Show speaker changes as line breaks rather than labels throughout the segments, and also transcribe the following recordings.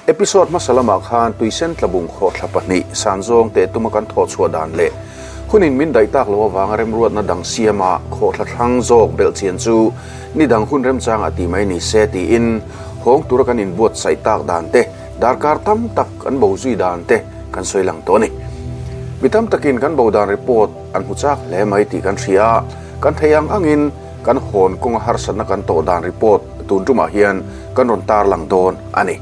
Episode hmasa lamah khan Tuisen tlabung khawhthla pahnih sanzawng teh tuma kan thawh chhuah dan leh hunin min daih tak loh avanga remruatna dang siama khawhthla thlang zawk belhchian chu ni dang hun remchangah tih mai ni se tiin hawng tura kan inbuatsaih tak dan te, darkar tam tak kan bo zui dan te kan sawi lang tawh a ni. Mi tam takin kan bo dan report an hmu chak hle mai tih kan hria a, kan theih ang angin kan hawn kawnga harsatna kan tawh dan report tun tumah hian kan rawn tarlang dawn a ni.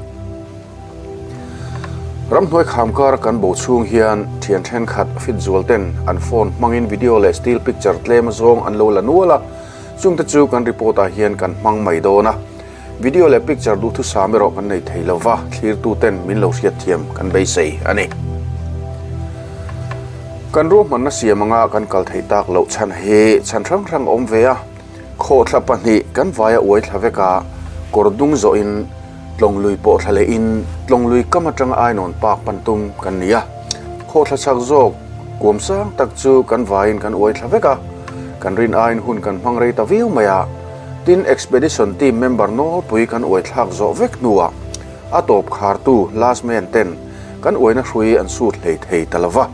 Ramhnuai kham kara kan bo chhung hian thian thenkhat fit zual ten an phone hmangin video leh still picture tlem azawng an lo la nual a, chungte chu kan report ah hian kan hmang mai dawn a. Video leh picture duhthusam erawh kan nei thei lo va, thlirtu ten min lo hriatthiam kan beisei a ni. Kan ruahmanna siam anga kan kal theih tak loh chhan hi chhan hrang hrang a awm ve a, khawhthla pahnih kan vaia uai thla vek a, kawr dung zawhin tlawng lui pawh thla lehin tlawng lui kam atanga ainawn park pan tum kan ni a, khawhthla chak zawk kuam sang tak chu kan vaiin kan uai thla vek a, kan rin aiin hun kan hmang rei ta viau mai a. Tin, Expedition team member nawlpui kan uai thlak zawh vek hnuah a tawp khartu last man ten kan uaina hrui an sut hlei thei ta lo va,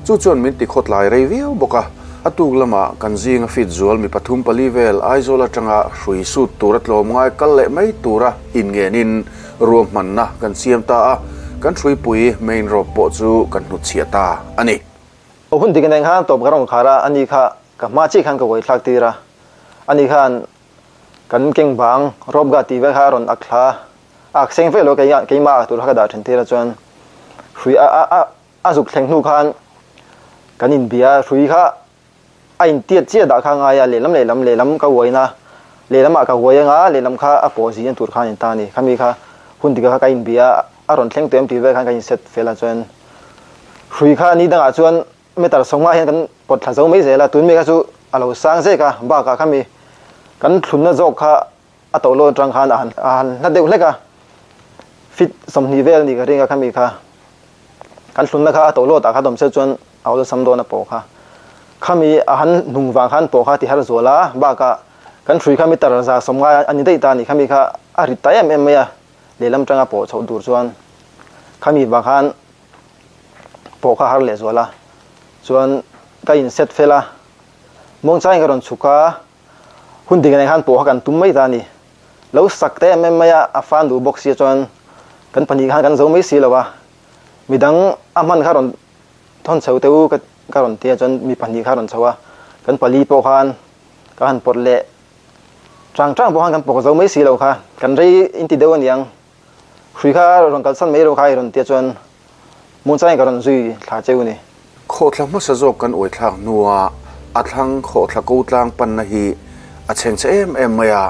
chu chuan min ti khawtlai rei viau bawk a. A tuk lamah kan zinga fit zual mi pathum pali vel Aizawl atanga hrui sut tura tlawmngai kal leh mai tura inngenin ruahmanna kan siam ta a, kan hruipui main rope pawh chu kan hnutchhiah ta a ni.
Hun dik nen khan tawp ka rawn khar a, ani kha ka hma chiah khan ka uai thlak tir a. Ani khan kan keng bang rope ga tih vel kha a rawn ak thla a, ak seng vek lo kei keimah ak tur kha ka dah then tir a chuan hrui a a a a zuk thleng hnu khan kan inbia hrui kha a intiat chiah dah kha a ngai a lehlam lehlam lehlam ka uaina lehlamah ka uai anga lehlam kha a pawh zin tur khan in ta a ni khami kha hun dik kha ka inbia a rawn thleng tawh em tih vel khan ka inset fel a chuan hrui kha ni dangah chuan Meter sawmnga hian kan pawt thla zo mai zel a, tun mi kha chu a lo sang zek a, bakah khami kan thlunna zawk kha a to lawn atang khan a han a han hla deuh hlek a, feet 20 vel a nih ka ring a khami kha kan thlunna kha a to lawtah kha dawm se chuan a awlsam dawn a pawh kha. Khami a han hnung vang khan pawh kha ti har zual a, bakah kan hrui kha meter 150 a ni daih ta a ni, khami kha a rit ta em em mai a, lehlam atanga pawh chhoh tur chuan khami vang khan pawh kha har leh zual a, chuan ka in set fel a, muangchangin ka rawn chhuk a, hun dik nei khan pawh kha kan tum mai ta a ni, lo sak te em em mai a, a fan duh bawk sia chuan kan pahnih khan kan zo mai si lo a, midang a hman kha rawn thawn chho teh u ka rawn ti a chuan mi pahnih kha rawn chho a, kan pali pawh khan ka han pawt leh chang chang pawh khan kan pawk zo mai si lo kha, kan rei in ti deuh aniang. Hrui kha rawn kalsan mai rawh kha i rawn tia chuan Muangchangin ka rawn zui thla cheu ni.
Khawhthla hmasa zawk kan uai thlak hnua a thlang khawhthla ko tlang panna hi a chhengchhe em em mai a,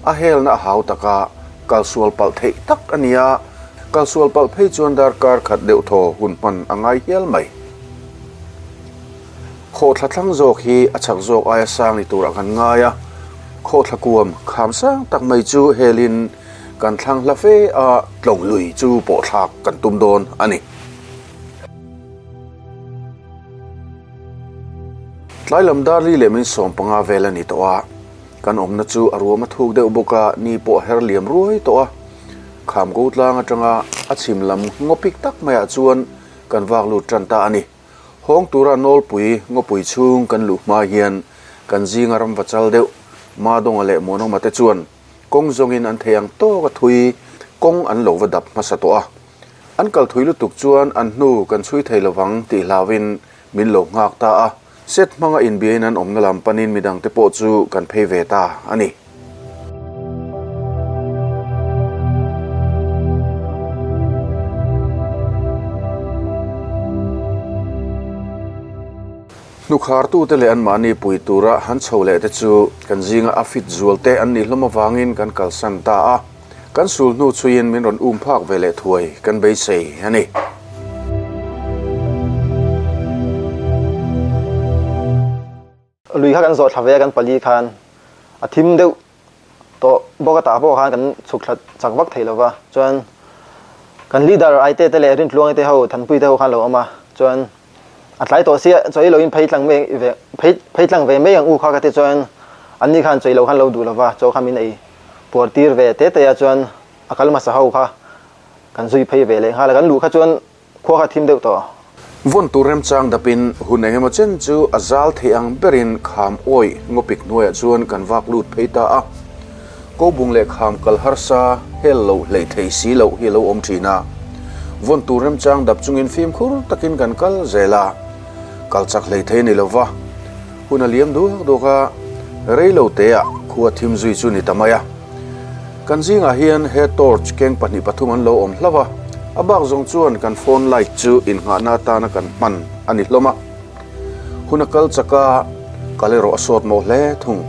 a helna a hau tak a, kalsual palh theih tak a ni a, kalsual palh phei chuan darkar khat deuh thaw hun hman a ngai hial mai. Khawhthla thlang zawk hi a chak zawk aia sang ni turah kan ngai a, khawhthla kuam kham sang tak mai chu helin Kan thlang hla fe a, tlawng lui chu pawh thlak kan tum dawn a ni. Tlai lam dar li leh min 15 vel a ni tawh a, kan awmna chu a ruam a thuk deuh bawk a, ni pawh a her liam ruai tawh a. Kham ko tlang atanga a chhim lam ngawpik tak maiah chuan kan vak lut tan ta a ni. Hawng tura nawlpui ngawpui chhung kan luh hma hian kan zinga ramva chal deuh Madonga leh Muanawma te chuan Kawng zawngin an thei ang tawk a thui kawng an lo va dap hmasa tawh a. An kal thui lutuk chuan an hnu kan chhui thei lovang tih hlauhin min lo nghak ta a. Set hmanga inbiain an awmna lam panin midangte pawh chu kan phei ve ta a ni. Hnukhartute leh anmahni pui tura han chho leh te chu kan zinga a fit zual te an nih hlawm avangin kan kalsan ta a, kan sul hnu chhuiin min rawn um phak ve leh thuai kan beisei a ni.
Lui kha kan zawh thla ve a kan pali khan a thim deuh tawh bawk a tah pawh khan kan chhuk thla chak vak thei lova chuan kan leader Aite te leh Rintluangi te ho Thanpui te ho khan lo awm a chuan a tlai tawh sia chawi lo in phei tlang mai ve phei phei tlang ve mai ang u kha ka ti chuan anni khan chawi lo khan lo duh lova chaw kha min ei puar tir ve te te a chuan a kal hmasa ho kha. Kan zui phei ve leh nghal a, kan luh kha chuan khua kha thim deuh tawh.
Vawn tur remchang dapin hun eng emaw chen chu a zal thei ang berin kham awih ngawpik hnuaiah chuan kan vak lut phei ta a. Kobung leh kham kal harsa hel loh hleih thei si loh hi a lo awm thin a. Vawn tur remchang dap chungin fimkhur takin kan kal zel a, kal chak hlei thei a ni lo va. Hun a liam duak duak a, rei lo teah khua thim zui chu ni ta mai a. Kan zingah hian he torch keng pahnih pathum an lo awm hlauh a, a bak zawng chuan kan phone light chu innghahna atana kan hman a ni hlawm a. Hun a kal chak a, kal erawh a sawt mawh hle thung.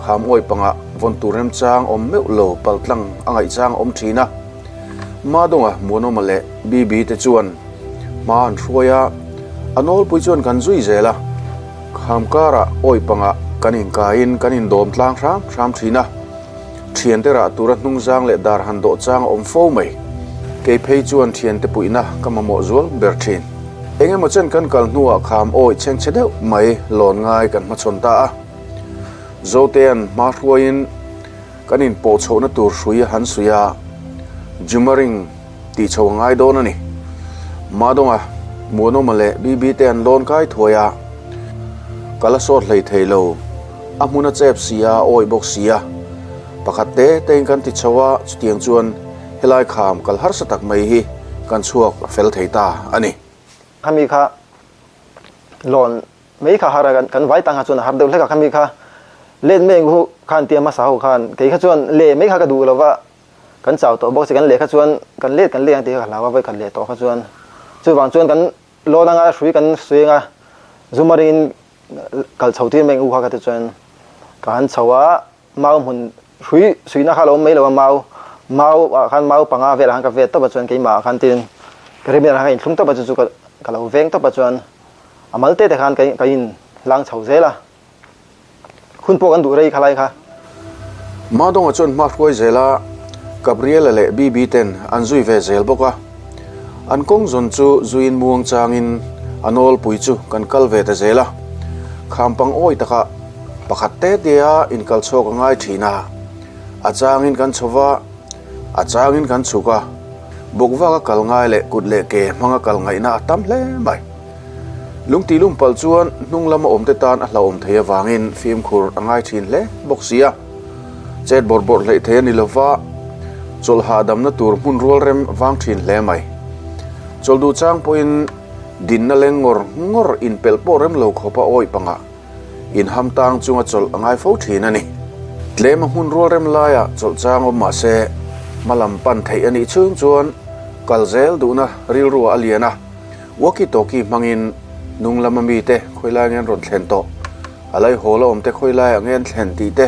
Kham awih pangah vawn tur remchang awm meuh lo paltlang a ngaihchang a awm thin a. Madonga, Muanawma leh Bibi te chuan hma an hruai a, a nawlpui chuan kan zui zel a. Kham karah awih pangah kan inkaiin kan indawm tlang hram hram thin a. Thiante rah tura hnungzang leh dar han dawh chang a awm fo mai. Kei phei chuan thiante puihna ka mamawh zual ber thin. Eng emaw chen kan kal hnuah kham awih chhengchhe deuh mai lawn ngai kan hmachhawn ta a. Zotea'n hma hruaiin kan inpawh chhohna tur hrui a han suih a, Jumaring tih chho a ngai dawn a ni. Madawnga, Muanawma leh Bibi te an lawn kai thuai a, ka la sawt hlei thei lo. A hmun a chep si a, a awih bawk si a. Pakhat te tein kan ti chho a, chutiang chuan helai kham kal harsa tak mai hi kan chhuak a fel thei ta a ni.
Khami kha lawn mai kha har a, kan vai tang kha chuan a har deuh hlek a, khami kha let mai ang hu khan tia hmasa ho khan kei kha chuan leh mai kha ka duh lo va, kan chau tawh bawk si, kan leh kha chuan kan let kan leh ang tih kha ka hlau a, vawikhat leh tawh kha chuan chuvang chuan kan lawn anga hrui kan suing a, zum a ringin kal chho tir mai ang u kha ka ti chuan ka han chho a, mau hmun hrui suihna kha a lo awm mai lo a, mau mau ah khan mau panga velah khan ka vet tawp a chuan keimah ah khan tin ka rim ah khan ka inthlung tawp a chu chu ka lo veng tawp a chuan a mal te te khan ka in hlang chho zel a. Hun pawh kan duh rei kha lai kha.
Madonga chuan hma hruai zel a, Gabriela leh Bibi ten an zui ve zel bawk a. An kawng zawn chu zuiin muang changin a nawlpui chu kan kal ve ta zel a. Khampang awi takah pakhat te tea inkal chhuak a ngai thin a. A changin kan chho va, a changin kan chhuk a. Bawkvak a kal ngai leh kut leh ke hmanga kal ngaihna a tam hle mai. Lungtih lum palh chuan hnung lama awmte tan a hlauhawm thei avangin fimkhur a ngai thin hle bawk si a. Chet bawrh bawrh hleih thei a ni lova, chawlh hahdamna tur hmun rual rem vang thin hle mai. Chawlh duh chang pawhin dinna leng ngawr ngawr inpelh pawh rem lo khawpa awih pangah Inham tang chunga chawlh a ngai fo thin a ni. Tlem a hmun rual rem laiah chawlh chang awm mah se, hma lam pan theih a nih chhung chuan kal zel duhna rilruah a lian a. Walkie-talkie hmangin hnung lama mite khawilai nge an rawn thlen tawh, a laihawl a awmte khawilaiah nge an thlen tih te,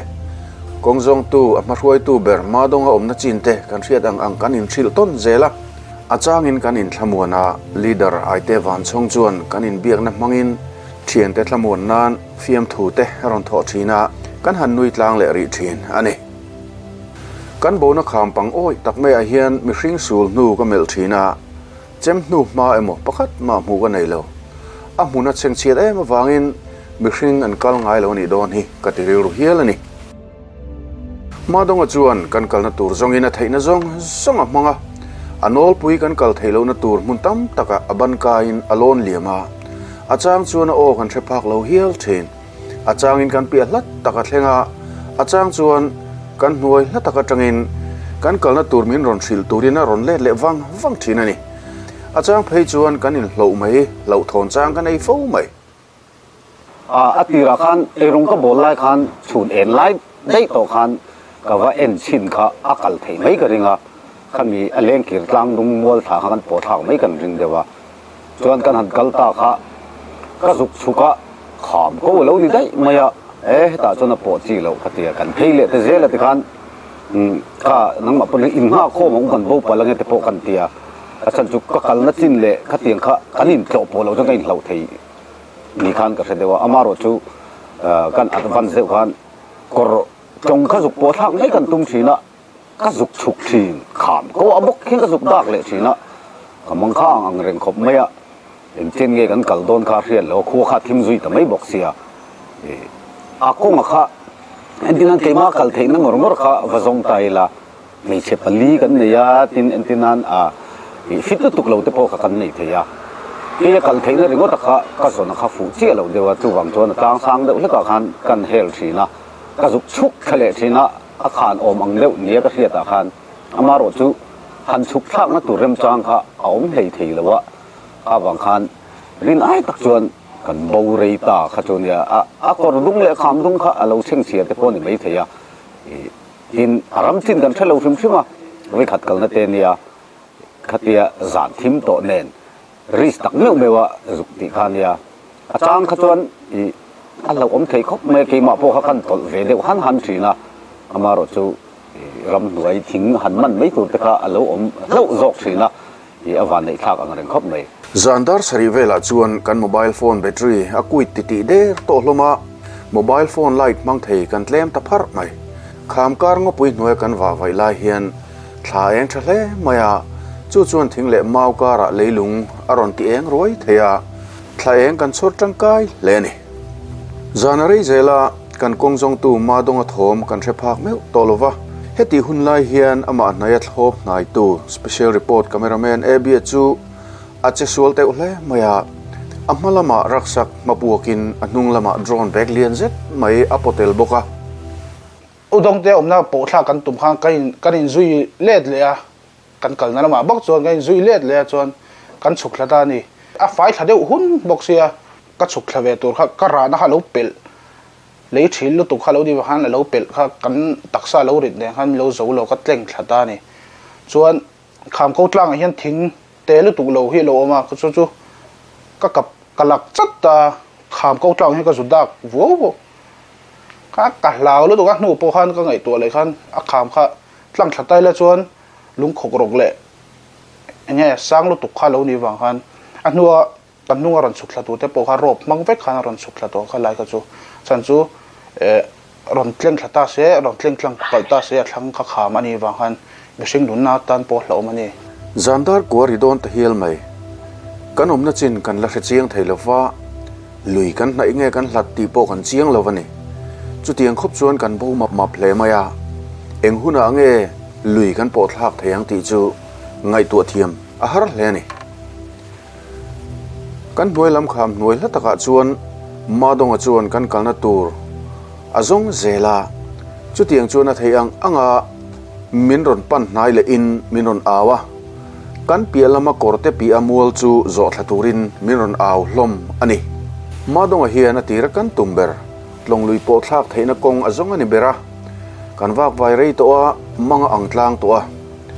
kawng zawngtu a hmahruaitu ber Madawnga awmna chin te kan hriat ang ang kan inhrilh tawn zel a. A changin kan inthlamuan a, leader Aite Vanchhawng chuan kan inbiakna hmangin Thiante thlamuan nan fiamthu te a rawn thawh thin a, kan han nui tlang leh rih thin a ni. Kan bona kham pang awih tak maiah hian mihring sul hnu ka melh thin a, chem hnu hma emaw pakhat mah hmuh ka nei lo. A hmun a chhengchhiat em avangin mihring an kal ngai lo a nih dawn hi ka ti rilru hial a ni. Hmadawnga chuan kan kalna tur zawngin a theihna zawng zawng a hmang a, a nawlpui kan kal theih lohna tur hmun tam takah a ban kaiin a lawn liam a, a chang chuan a aw kan hre phak lo hial thin. A changin kan piah hlat tak a thleng a, a chang chuan kan hnuai hla tak atangin kan kalna tur min rawn hrilh turin a rawn let leh vang vang thin a ni. A chang phei chuan kan inhloh mai, hlauhthawn chang kan ei fo mai.
A tirah khan eirawng ka bawl lai khan chhun en lai daih tawh khan ka va en chhin kha a kal theih mai ka ring a, khami a lengkir tlang lung mual thla kha kan pawh thlak mai kan ring deuh a, chuan kan han kal ta kha ka zuk chhuk a, kham ko a lo ni daih mai a, e hetah chuan a pawh chi loh ka ti a, kan phei leh ta zel a tikhan kha nangmah pawn in nghak khawm ang u kan bo palh ange te pawh kan ti a, a chhan chu ka kalna chin leh khatiang kha kan intlawh pawh loh chuan ka inhlauh thei. Ni khan ka hre deuh a, amarawh chu kan advance deuh khan kawr tlawng kha zuk pawh thlak mai kan tum thin a, ka zuk chhuk thin, kham ko a bawk hian ka zuk dak leh thin a, ka mang kha ang ang reng khawp mai a, engchen nge kan kal dawn kha hriat lo a, khua kha thim zui ta mai bawk sia, a kawnga kha entin an keimah kal theihna ngawr ngawr kha va zawng ta ila. Hmeichhe pali kan nei a, tin entir nan a ih fit lutuk lo te pawh kha kan nei thei a. Kei a kal theihna ringawt a kha ka zawn a kha fuh chiah lo deuh a, chuvang chuan a tlang sang deuh hlekah khan kan hel thin a, ka zuk chhuk thla leh thin a, a khan awm ang deuh nia ka hriatah khan amarawh chu han chhuk thlakna tur remchang kha a awm hlei thei lo a, kha vang khan rin ai tak chuan kan bo rei ta kha chu nia, a a kawr dung leh kham dung kha a lo chhengchhia te pawh a ni maithei a, ih. Tin, a ram chin kan hre lo hrim hrim a, vawikhat kalna te nia khatia zan thim tawh nen risk tak meuh meuh a zuk tih kha nia. A chang kha chuan ih a hlauhawm thei khawp mai a, keimah pawh kha kan tawlh ve deuh han han thin a, amaherawh chu ih ramhnuai thing han man mai tur te kha a lo awm hlauh zawk thin a, ih a vanneih thlak ang reng khawp mai.
Zan dar sarih velah chuan kan mobile phone battery a kuit titih der tawh hlawm a, mobile phone light hmang thei kan tlem ta pharh mai. Kham kar ngawpui hnuaia kan vah vaih lai hian thla eng tha hle mai a, chu chuan thing leh mau karah leilung a rawn ti eng ruai thei a, thla eng kan chhawr tangkai hle a ni. Zan a rei zel a, kan kawng zawngtu Madawnga thawm kan hre phak meuh tawh lo va, hetih hun lai hian amah hnaia thlawp hnaitu Special Report Cameraman Abia chu a che sual teuh hle mai a, a hma lamah rucksack hma puakin a hnung lamah drone bag lian zet mai a pawt tel bawk a.
Udawngte awmna pawh thlak kan tum khan kan in kan inzui let leh a, kan kalna lamah bawk chuan kan inzui let leh a chuan kan chhuk thla ta a ni. A fai thla deuh hun bawk sia ka chhuk thla ve tur kha ka rahna kha a lo pelh lei thil lutuk kha lo ni vang khan a lo pelh kha kan taksa a lo rit nen khan min lo zo lo ka tleng thla ta a ni. Chuan kham ko tlangah hian thing te lutuk lo hi a lo awm a, chu chu ka kap ka lak chat a, kham ko tlangah hian ka zu dak vuau bawk. Ka ka hlau lutuk a hnu pawh khan ka ngaihtuah leh khan a kham kha tlang thla tai la chuan lungkhawk rawk leh eng nge sang lutuk kha lo nih vang khan a hnua kan hnunga rawn chhuk thla tur te pawh kha rope hmang vek khan a rawn chhuk thla tawh kha lai kha chu chhan chu eh rawn tleng thla ta se rawn tleng tlang palh ta se a thlang kha kham a nih vang khan mihring nunna tan pawh hlauhawm a ni.
Zan dar kua ri dawn ta hial mai. Kan awmna chin kan la hre chiang thei lo va. Lui kan hnaih nge kan hlat tih pawh kan chiang lo a ni. Chutiang khawp chuan kan bo map map hle mai a, eng hunah nge lui kan pawh thlak thei ang tih chu ngaihtuah thiam a har hle a ni. Kan hnuai lam kham hnuai hla takah chuan Madawnga chuan kan kalna tur a zawng zel a, chutiang chuan a theih ang anga min rawn pan hnai lehin min rawn au a. Kan piah lama kawrte piah a mual chu zawh thla turin min rawn au hlawm a ni. Madawnga hian a tira kan tum ber, tlawng lui pawh thlak theihna kawng a zawng a ni ber a. Kan vak vai rei tawh a, mang a ang tlang tawh a.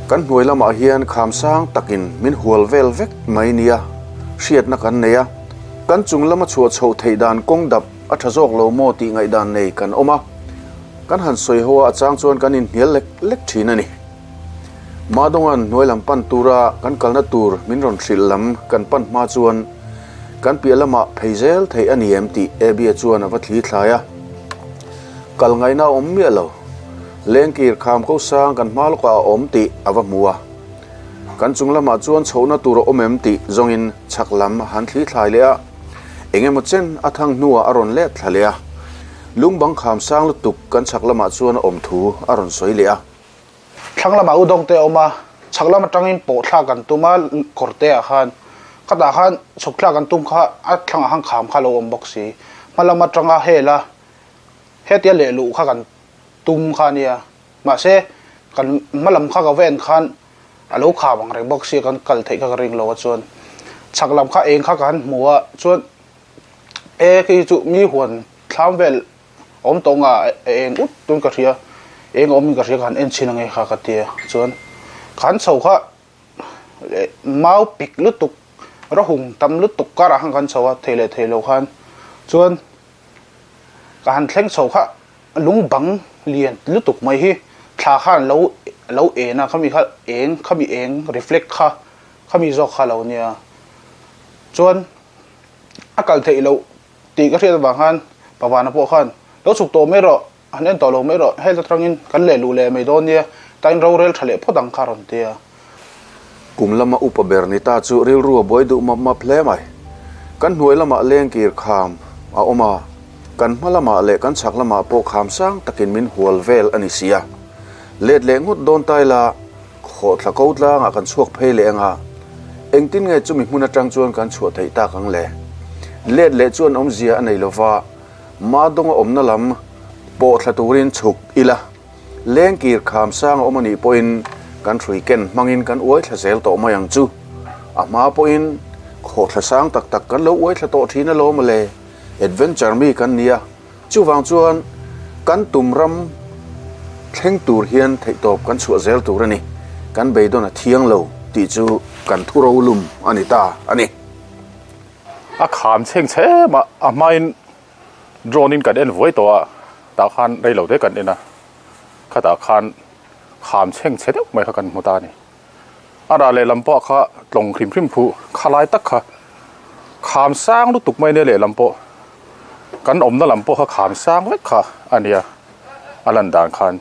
Kan hnuai lamah hian kham sang takin min hual vel vek mai nia hriatna kan nei a. Kan chung lama chhuah chhoh theih dan kawng dap a tha zawk lo maw tih ngaihdan nei kan awm a. Kan han sawi ho a, a chang chuan kan inhnial lek lek thin a ni. Madawnga'n hnuai lam pan tura kan kalna tur min rawn hrilh lam kan pan hma chuan kan piah lamah phei zel theih a ni em tih Abby-a chuan a va thli thlai a. Kal ngaihna a awm miah lo. Lengkir kham ko sang kan hma lawkah a awm tih a va hmu a. Kan chung lamah chuan chhohna tur a awm em tih zawngin chhak lam a han thli thlai leh a. Eng emaw chen a thang hnuah a rawn let thla leh a. Lungbang kham sang lutuk kan chhak lamah chuan a awm thu a rawn sawi leh a.
Thlang lamah u dawngte a awm a, chhak lam atangin pawh thlak an tum a, kawrte ah khan khatah khan chhuk thlak an tum kha a thlangah khan kham kha a lo awm bawk si. Hma lam atanga hel a, hetia leh luh kha kan tum kha a nia, mahse kan hma lam kha ka va en khan a lo kham ang reng bawk sia kan kal theih kha ka ring lo a chuan chhak lam kha eng kha ka han hmu a chuan e khi chu mi huan thlam vel Awm tawh nga eng ut tun ka hria, eng awm in ka hria ka han en chhin ange kha ka tia chuan ka han chho kha mau pik lutuk rawhung tam lutuk karah khan ka han chho a thei leh thei lo khan chuan ka han thleng chho kha lung bang lian lutuk mai hi thla khan lo lo en a khami kha eng khami eng reflect kha khami zawk kha lo nia chuan a kal theih loh Tih ka hriat avang khan Pavana pawh khan, Lo chhuk tawh mai rawh, han en tawh lo mai rawh, heta tangin kan leh luh leh mai dawn nia, tain rorel tha leh phawt ang kha a rawn ti a.
Kum lama upa ber ni ta chu rilru a buai duh map map hle mai. Kan hnuai lamah lengkir kham a awm a, kan hma lamah leh kan chhak lamah pawh kham sang takin min hual vel a ni si a. Let leh ngawt dawn ta ila, khawhthla ko tlangah kan chhuak phei leh anga, engtin nge chumi hmun atang chuan kan chhuah theih tak ang le? Let leh chuan awmzia a nei lova, Madawnga awmna lam pawhthla turin chhuk ila, Lengkir kham sang a awm a nih pawhin kan hrui ken hmangin kan uai thla zel tawh mai ang chu. A hma pawhin khawhthla sang tak tak kan lo uai thla tawh thin alawm le, adventure mi kan nia. Chuvang chuan kan tum ram thleng tur hian theihtawp kan chhuah zel tur a ni. Kan beidawn a thiang lo tih chu kan thu rolum a ni ta a ni.
A kham chheng chhe mah a hmain drone in kan en vuai tawh a, tah khan rei lo te kan en a, khatah khan kham chheng chhe deuh mai kha kan hmu ta a ni. A rah lehlam pawh kha tlawng hrim hrim phu khalai tak kha kham sang lutuk mai nia lehlam pawh kan awmna lam pawh kha kham sang vek kha a nia a lan dan khan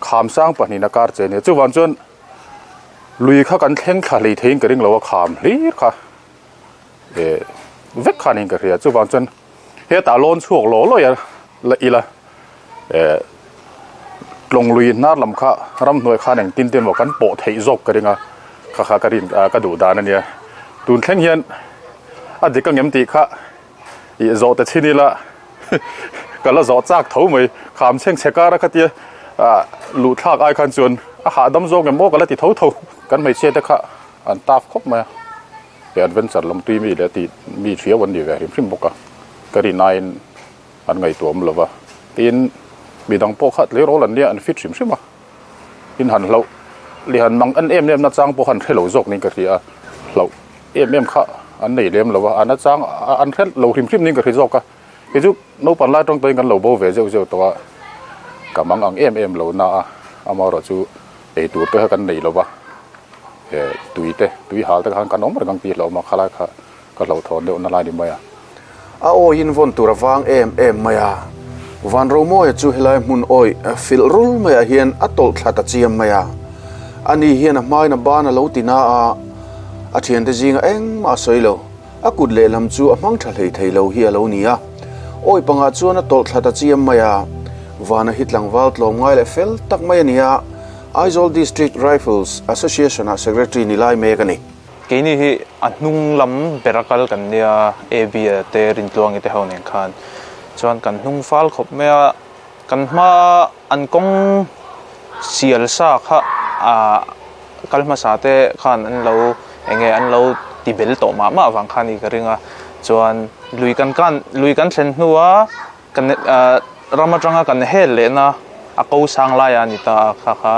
kham sang pahnihin a kar che a nia chuvang chuan lui kha kan thleng thla hlei theiin ka ring lo a kham hlir kha eh vek kha niin ka hria chuvang chuan hetah lawn chhuak law law a la ila eh tlawng lui hnar lam kha ramhnuai khan engtin te emaw kan pawh theih zawk ka ring a kha kha ka rin ah ka duh dan a nia tun thleng hian a dik angem tih kha ih zawh ta chhin ila ka la zawh chak tho mai kham chheng chhe kar a khatia ah luh thlak ai khan chuan a hahdam zawk em aw ka la ti tho tho kan hmeichhia te kha an tough khawp mai a. He adventure lam tui mi leh tih mi hriau an ni ve hrim hrim bawk a, ka rin aiin an ngaihtuah awm lo va, tin midang pawh kha tleirawl an nia an fit hrim hrim a, in han hlauh leh han mang en em em na chang pawh kha an hre lo zawk niin ka hria a, hlauh em em kha an nei lem lo a, a na chang an hre lo hrim hrim niin ka hre zawk a, kei chu naupang lai tawng tawhin kan lo bo ve zeuh zeuh tawh a, ka mang ang em em lo na a, amaherawhchu ei tur te kha kan nei lo va. Eh tui te tui hal te khan kan awm reng ang tih hlauh awm a khalai kha ka hlauhthawn deuh na lai ni mai a.
A awiin vawn tur a vang em em mai a, Van Romawia chu helai hmun awi filh rul maiah hian a tawlh thla ta chiam mai a. Ani hian a hmain a ban a lo ti na a, a thiante zinga engmah a sawi lo. A kut lehlam chu a hmang tha hlei thei lo hi a lo ni a. Awi pangah chuan a tawlh thla ta chiam mai a, Vana hi tlangval tlawm ngai leh fel tak mai a ni a, Aizawl District Rifles Association-ah Secretary ni lai mek a ni.
Keini hi a hnung lam ber a kal kan nia, AB-a te Rintluangi te ho nen khan chuan kan hnung fal khawp mai a, kan hma an kawng sial sa kha ah kal hmasa te khan an lo eng nge an lo ti bel tawh mah mah avang khan i ka ring a, chuan lui kan kan lui kan thlen hnua Kan ram atanga kan hel lehna a ko sang lai a ni ta a kha kha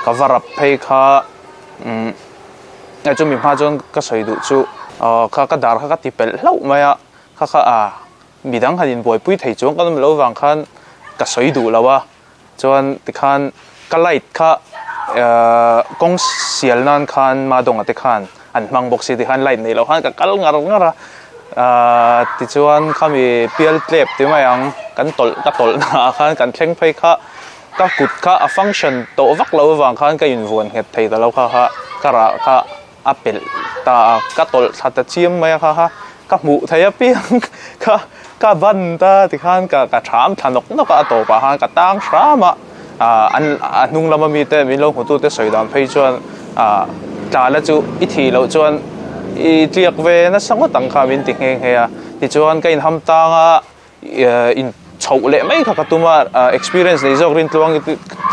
ka va rap phei kha umm chumi hma chuan ka sawi duh chu aw kha ka dar kha ka ti pelh hlauh mai a kha kha a midang han inbuaipui thei chuang kan awm loh avang khan ka sawi duh lo a. Chuan tikhan ka light kha kawng sial nan khan Madonga te khan an hmang bawk si tikhan light neih loh khan ka kal ngar ngar a ahh tichuan khami pial tlep ti mai ang kan tawlh ka tawlh na ah khan kan thleng phei kha ka kut kha a function tawh vak loh avang khan ka invuan nghet thei ta lo kha kha ka rah kha a pelh ta a ka tawlh thla ta chiam mai a kha kha ka hmuh theih apiang kha ka ban ta tikhan ka ka tham thla nawk nawk a a tawpah khan ka tang hram a ah an a hnung lama mite min lo hmutu te sawi dan phei chuan ah tla la chu i thih loh chuan i tliak ve nasa ngawt ang kha min ti nghe nghe a tichuan ka inham tang a. In chhoh leh mai kha ka tum a, experience nei zawk Rintluang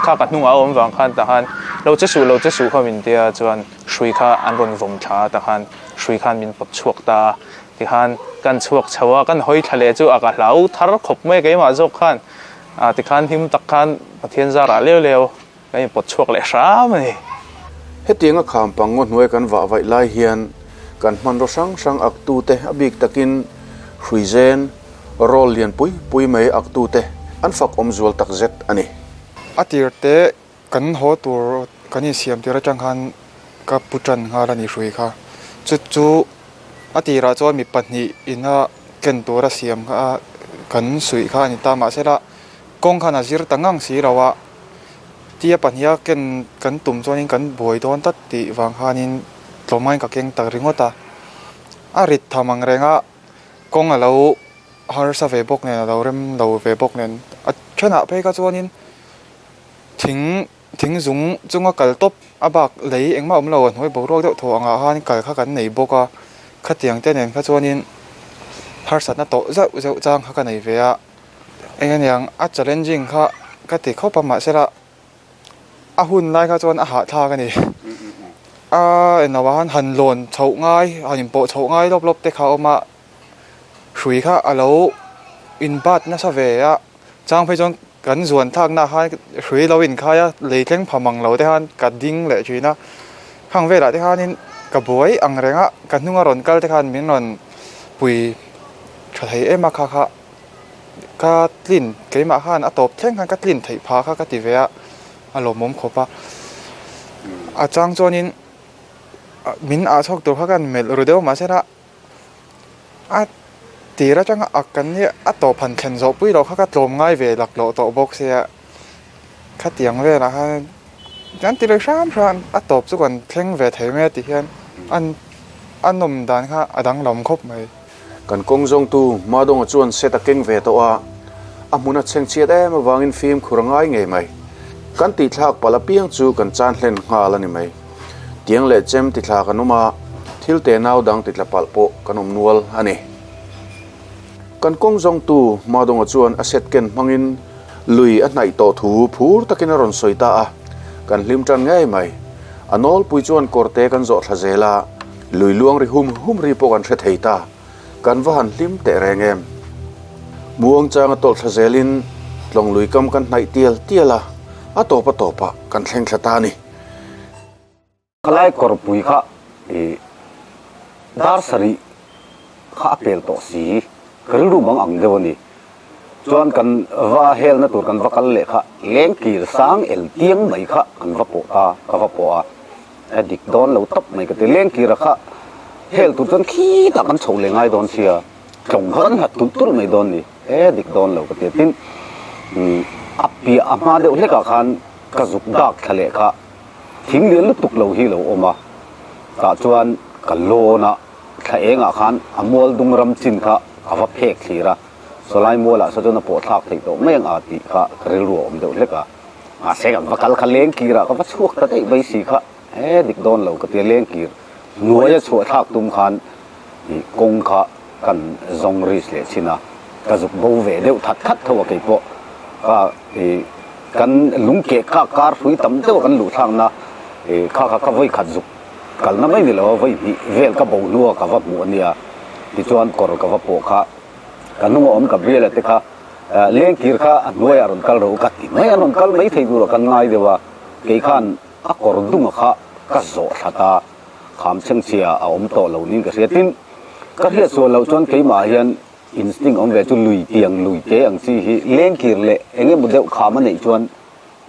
kha ka hnungah a awm vang khan tah khan lo che suh lo che suh kha min tia chuan hrui kha an rawn vawm thla a tah khan hrui khan min pawt chhuak ta a tikhan kan chhuak chho a kan hawi thla leh chu a ka hlau thar khawp mai keimah zawk khan tikhan him tak khan Pathian zarah leu leu Kan inpawt chhuak leh hram a ni.
Hetianga kham pang ngaw hnuai kan vah vaih lai hian kan hmanraw hrang hrang aktute a bik takin hruizen, rawl lian pui pui mai aktute an fak awm zual tak zet a ni.
A tir te kan haw tur kan insiam tir atang khan ka pu tan nghal a ni hrui kha. Chu chu a tirah chuan mi pahnih ina ken tura siam kha kan suih kha a ni ta mahsela kawng khan a zir ta ngang si lo a. Tia pahniha ken kan tum chuanin kan buai dawn tlat tih vang khanin tlawmngaiin ka keng tak ringawt a. A rit tham ang reng a, kawng a lo harsa ve bawk nen, a lo rem lo ve bawk nen. A thenah phei kha chuanin thing Thing zung chunga kal tawp a bak lei engmah awm lo a hnuai boruak deuh thaw angah khan kal kha kan nei bawk a, khatiang te nen kha chuanin harsatna tawh zeuh zeuh chang kha ka nei ve a, eng aniang a challenging kha ka ti khawp a mahsela a hun lai kha chuan a hahthlak a ni. A englo ah khan han lawn chhoh ngai han inpawh chhoh ngai lawp lawp te kha a awm a, hrui kha a lo inbat nasa ve a. Chang phei chuan kan zuan thlakna khan hrui lo inkhai a, lei thleng pha mang lo te khan ka ding leh thin a. Khang velah te khanin ka buai ang reng a, ka hnunga rawn kal te khan min rawn pui tha thei em a kha kha ka tlin keimah khan a tawp thleng khan ka tlin theih phah kha ka ti ve a, a lawmawm khawp a. A chang chuanin min ah chhuak tur kha ka melh ru deuh mahse la A tir atanga ak kan nia a tawp han thlen zawh pui loh kha ka tlawm ngai ve lak loh tawh bawk sia khatiang velah khan kan ti leh hram hram a tawp chu kan thleng ve thei mai a ti hian an a nawm dan kha a danglam khawp mai.
Kan kawng zawngtu Hmadawnga chuan set a keng ve tawh a, a hmun a chhengchhiat em avangin fimkhur a ngai ngei mai. Kan tihthlak palh apiang chu kan chan hlen nghal a ni mai. Tiang leh chem ti thla kan awm a, thil te nau dang ti tla palh pawh kan awm nual a ni. Kan kawng zawngtu Hmadawnga chuan a set ken hmangin lui a hnaih tawh thu phur takin a rawn sawi ta a, kan hlim tan ngei mai. A nawlpui chuan kawrte kan zawh thla zel a, lui luang ri hum hum ri pawh kan hre thei ta. Kan va han hlim teh reng em? Muang changa tawlh thla zelin tlawng lui kam kan hnaih tial tial a, a tawp a tawpah kan thleng thla ta a ni.
Khalai kawrpui kha i dar sarih kha a pel tawh si, ka rilru bang ang deuh a ni. Chuan kan va helna tur kan va kal leh kha lengkir sang el tiang mai kha kan va pawh ta, ka va pawh a, a dik dawn lo tawp mai ka ti. Lengkira kha hel tur chuan khitah kan chhoh leh ngai dawn sia, tlawng kha kan nghat tulh tulh mai dawn ni, e dik dawn lo ka ti a. Tin, a piah a hma deuh hlekah khan Ka zuk dak thla leh kha thing lian lutuk lo hi lo awm a, tah chuan ka lawn a, thla engah khan a mual dung ram chin kha ka va phek thlir a, sawlai mualah saw chuan a pawh thlak theih tawh mai ang a tih kha ka rilru a awm deuh hlek a, mahse kan va kal kha leng kirah ka va chhuak ta daih mai si kha he dik dawn lo ka tia leng kir hnuaia chhuah thlak tum khan ih kawng kha kan zawng risk leh chin a, ka zuk bo ve deuh that that tho a keipawh ka ih. Kan lungkeh kha kar hrui tam deuh a kan luh thlakna ih kha kha ka vawi khat zuk kalna mai ni lo a, vawi hnih vel ka bo hnua ka va hmuh a nia. Tichuan kawr ka va pawh kha ka hnunga awm Gabriela te kha lengkir kha a hnuaiah a rawn kal ro ka ti mai, a rawn kal mai thei turah kan ngai deuh a, kei khan a kawr dunga kha ka zawh thlat a, kham chhengchhia a awm tawh lo niin ka hria. Tin, ka hriat sual loh chuan keimah hian Instinct awm ve chu lui tiang lui te ang chi hi lengkir leh eng emaw deuh kham a neih chuan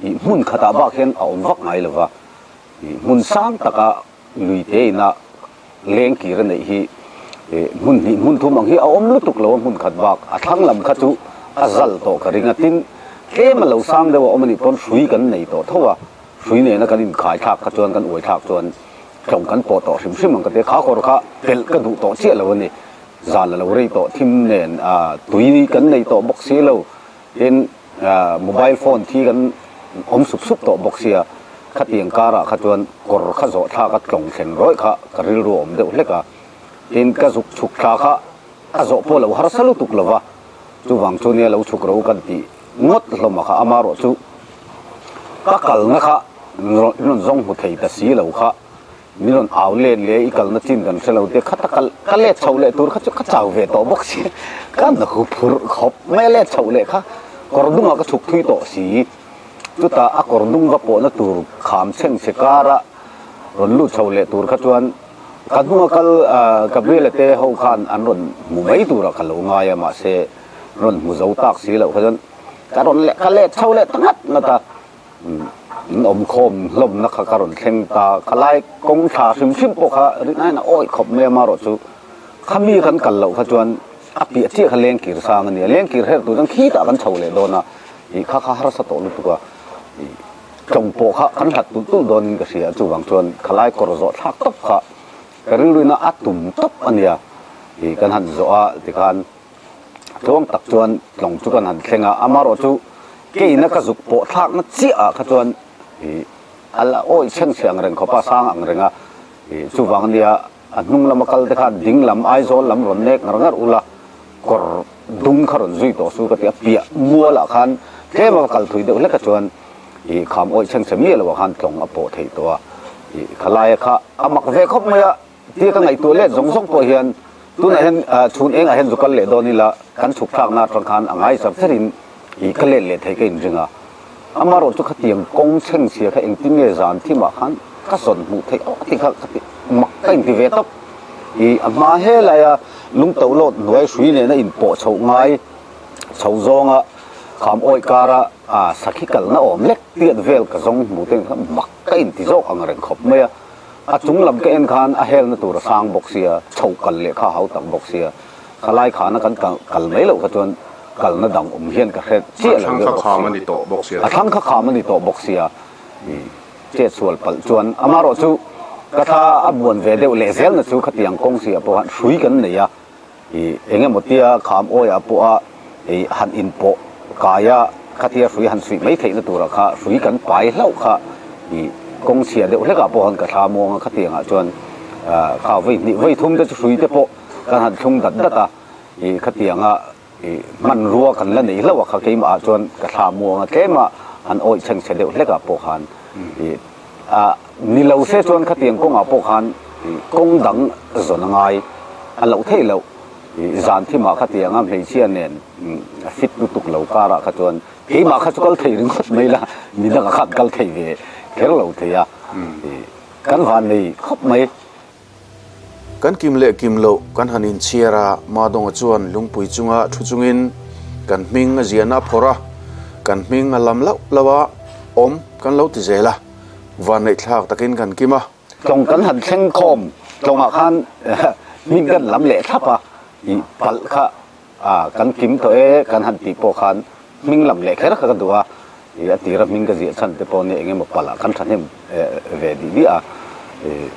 ih hmun khatah bak hian a awm vak ngai lova, ih hmun sang taka lui te ina lengkir a neih hi ih hmun hnih hmun thum ang hi a awm lutuk lo a hmun khat bak a thlang lam kha chu a zal tawh ka ring a, tin tlem a lo sang deuh a awm a nih pawn hrui kan nei tawh tho a, hrui nena kan inkhai thlak kha chuan kan uai thlak chuan tlawng kan pawh tawh hrim hrim ang ka ti a, kha kawr kha pelh ka duh tawh chiah lo a ni. Zan a lo rei tawh thim nen tui kan nei tawh bawk si lo, tin mobile phone thi kan awm sup sup tawh bawk sia, khatiang karah kha chuan kawr kha zawh thlak a tlawng thleng rawih kha ka rilru a awm deuh hlek a, tin ka zuk chhuk thla kha a zawh pawh lo harsa lutuk lo va, chuvang chu nia lo chhuk ro kan tih ngawt hlawm a kha amarawh chu ka kalna kha rawn zawng hmu thei ta si lo kha. Min rawn au let leh i kalna chin kan hre lo te kha ta kal ka let chhoh leh tur kha chu ka chau ve tawh bawk si ka na hu phurh khawp mai a let chhoh leh kha kawr dungah ka chhuk thui tawh si chutah a kawr dung va pawhna tur kham chheng chhe kara rawn lut chho leh tur kha chuan ka hnunga kal Gabriela te ho khan an rawn hmu mai turah ka lo ngai a mahse rawn hmu zo tak si loh kha chuan ka rawn leh ka let chho leh ta ngat ngat a. In awm khawm hlawmna kha ka rawn thleng ta, khalai kawng thla hrim hrim pawh kha rinaiin a awih khawp mai a, marawh chu khami kan kal loh kha chuan a piah chiah kha lengkir sang a ni a, lengkir her tur chuan khitah kan chho leh dawn a, ih kha kha harsa tawh lutuk a, ih tlawng pawh kha kan hlat tulh tulh dawnin ka hria a, chuvang chuan khalai kawr zawh thlak tawp kha ka rilruina a tum tawp a nia, ih kan han zawh a tikhan. Tluang tak chuan tlawng chu kan han thleng a, amarawh chu keina ka zuk pawh thlakna chiah ah kha chuan Ih a la awih chhengchhe ang reng khawp a, sang ang reng a. Ih chuvang ania a hnung lama kal te khan ding lam Aizawl lam rawn nek ngar ngar ula kawr dung kha rawn zui tawh su ka ti a, piah mualah khan tlem a kal thui deuh hlek a chuan ih kham awih chhengchhe miah loh ah khan tlawng a pawh theih tawh a. Ih khalai a kha a mak ve khawp mai a. Tia ka ngaihtuah let zawng zawng pawh hian tunah hian chhun engah hian zu kal leh dawn ila kan chhuk thlakna atang khan a ngai char cherin ih ka let leh thei ka inring a. Amaherawh chu khatiang kawng chhengchhia kha engtin nge zan thimah khan ka sawn hmuh theih awk tih kha ka ti mak ka inti ve tawp. Ih a hma helaia lungto lawt hnuai hrui nena inpawh chhoh ngai chho zawnga kham awih kara sakhi kalna awm lek tiat vel ka zawng hmuh te kha mak ka inti zawk ang reng khawp mai a. A chung lam ka en khan a helna tur a sang bawk sia, chho kal leh kha a hau tak bawk sia, khalai khana kan kal mai loh kha chuan kalna dang awm hian ka hre chiah lo deuh bawk sia. A thlang kha kham a ni tawh bawk sia, chet sual palh chuan amaherawhchu ka thla a buan ve deuh leh zelna chu khatiang kawng siah pawh khan hrui kan nei a. I eng emaw tia kham awiah pawha i han inpawh kai a, khatia hrui han suih mai theihna turah kha hrui kan pai hlauh kha i kawng chhia deuh hlekah pawh han ka thla muang a, khatiangah chuan kha vawi hnih vawi thum te chu hrui te pawh kan han thlung dat dat a, i khatianga i hmanrua kan la nei hlauh a kha keimahah chuan ka thla muang a, tlema han awih chhengchhe deuh hlekah pawh khan i A ni lo se chuan khatiang kawngah pawh khan kawng dang zawn a ngai a loh theih loh. Zan thimah khatianga hmeichhia nen fit lutuk lo karah kha chuan keimah kha chu kal thei ringawt mai la, mi dangah khan kal thei ve kher lo thei a, kan van nei khawp mai.
Kan kim leh kim loh kan han inchhiar a, Madonga chuan lungpui chunga thu chungin kan hming a ziahna a phawrh a, kan hming a lam lauh lauh a, awm kan lo ti zel a, vanneihthlak takin kan kim a.
Tlawng kan han thleng khawm, tlawngah khan hming kan lam leh thlap a, ih palh kha A, kan kim tawh e, kan han tih pawh khan hming lam leh kher kha ka duh a, ih a tira hming ka ziah chhan te pawh nia eng emaw palh ah kan thahnem ve dih dih a, ih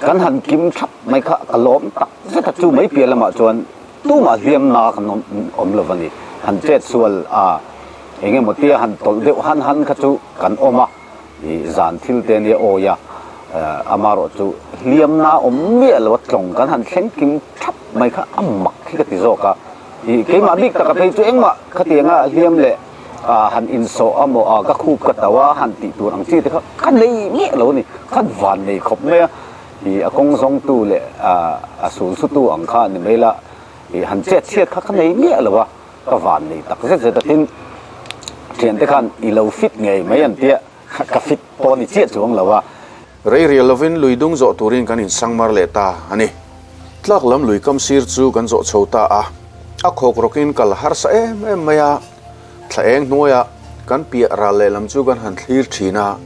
kan han kim thlap mai kha ka lawm tak zet a, chu mai piah lamah chuan tumah hliamna kan awm lo va ni, han chet sual a, eng emaw tia han tawlh deuh han han kha chu kan awm a. I zan thil te nia awi a, amarawh chu hliamna awm miah lo a tlawng kan han thleng kim thap mai kha a mak hi ka ti zawk a. I keimah bik taka phei chu engmah khatianga hliam leh han insawh amaw a ka khup ka tau a han tih tur ang chi te kha ka nei miah lo a ni. Khan van nei khawp mai a, i a kawng zawngtu leh a sul sutu ang kha ni mai la, i han chet chhiat kha ka nei miah lo a. Ka van nei tak zet zet a tin thiante khan i lo fit ngei mai an tia ka fit pawh ni chiah chuang lo a.
Rei rial lovin lui dung zawh turin kan insangmar leh ta a ni. Tlak lam lui kam sir chu kan zawh chho ta a, a khawk rawkin kal harsa em em mai a, thla eng hnuaiah kan piah ral lehlam chu kan han thlir thin a,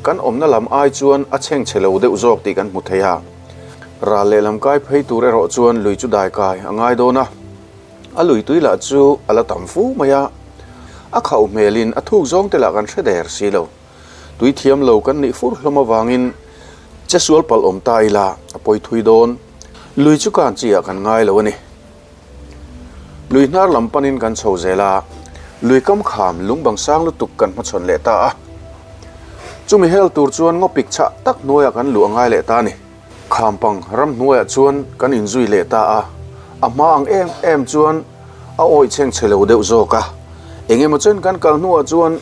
kan awmna lam ai chuan a chhengchhe lo deuh zawk tih kan hmu thei a. Ral lehlam kai phei tur erawh chuan lui chu daikai a ngai dawn a. A lui tui lah chu a la tam fu mai a, a khauh hmelin a thuk zawng te lah kan hre der si lo. Tui thiam lo kan nih fur hlawm avangin che sual palh awm ta ila a pawi thui dawn. Lui chu kan chi ah kan ngai lo a ni. Lui hnar lam panin kan chho zel a, lui kam kham lungbang sang lutuk kan hmachhawn leh ta a. Chumi hel tur chuan ngawpik chhah tak hnuaiah kan luh a ngai leh ta a ni. Khampang ramhnuaiah chuan kan inzui leh ta a, a hma ang em em chuan a awih chhengchhe lo deuh zawk a. Eng emaw chen kan kal hnuah chuan